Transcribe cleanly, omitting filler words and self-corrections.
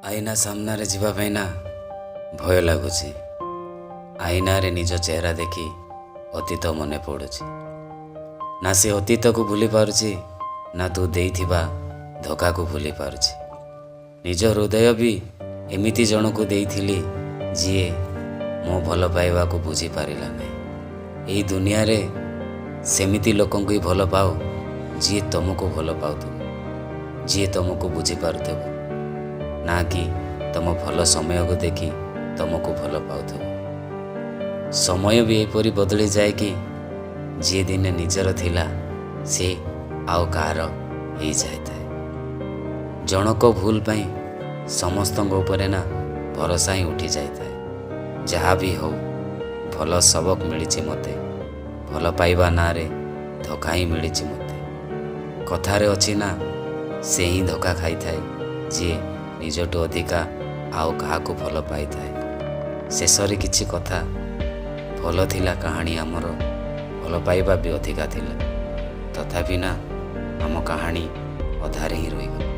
ଆଇନା ସାମ୍ନାରେ ଯିବା ପାଇଁ ନା ଭୟ ଲାଗୁଛି। ଆଇନାରେ ନିଜ ଚେହେରା ଦେଖି ଅତୀତ ମନେ ପଡ଼ୁଛି। ନା ସେ ଅତୀତକୁ ଭୁଲି ପାରୁଛି, ନା ତୁ ଦେଇଥିବା ଧୋକାକୁ ଭୁଲି ପାରୁଛି। ନିଜ ହୃଦୟ ବି ଏମିତି ଜଣକୁ ଦେଇଥିଲି, ଯିଏ ମୋ ଭଲ ପାଇବାକୁ ବୁଝିପାରିଲା ନାହିଁ। ଏଇ ଦୁନିଆରେ ସେମିତି ଲୋକଙ୍କୁ ହିଁ ଭଲ ପାଅ, ଯିଏ ତୁମକୁ ଭଲ ପାଉଥିବ, ଯିଏ ତୁମକୁ ବୁଝିପାରୁଥିବ, ନା କି ତୁମ ଭଲ ସମୟକୁ ଦେଖି ତୁମକୁ ଭଲ ପାଉଥିବ। ସମୟ ବି ଏପରି ବଦଳିଯାଏ କି ଯିଏ ଦିନେ ନିଜର ଥିଲା, ସେ ଆଉ କାହାର ହେଇଯାଇଥାଏ। ଜଣକ ଭୁଲ ପାଇଁ ସମସ୍ତଙ୍କ ଉପରେ ନା ଭରସା ହିଁ ଉଠି ଯାଇଥାଏ। ଯାହା ବି ହଉ, ଭଲ ସବକ ମିଳିଛି ମୋତେ। ଭଲ ପାଇବା ନାଁରେ ଧୋକା ହିଁ ମିଳିଛି ମୋତେ। କଥାରେ ଅଛି ନା, ସେ ହିଁ ଧୋକା ଖାଇଥାଏ ଯିଏ ନିଜଠୁ ଅଧିକା ଆଉ କାହାକୁ ଭଲ ପାଇଥାଏ। ଶେଷରେ କିଛି କଥା, ଭଲ ଥିଲା କାହାଣୀ ଆମର, ଭଲ ପାଇବା ବି ଅଧିକା ଥିଲା, ତଥାପି ନା ଆମ କାହାଣୀ ଅଧାରେ ହିଁ ରହିଗଲା।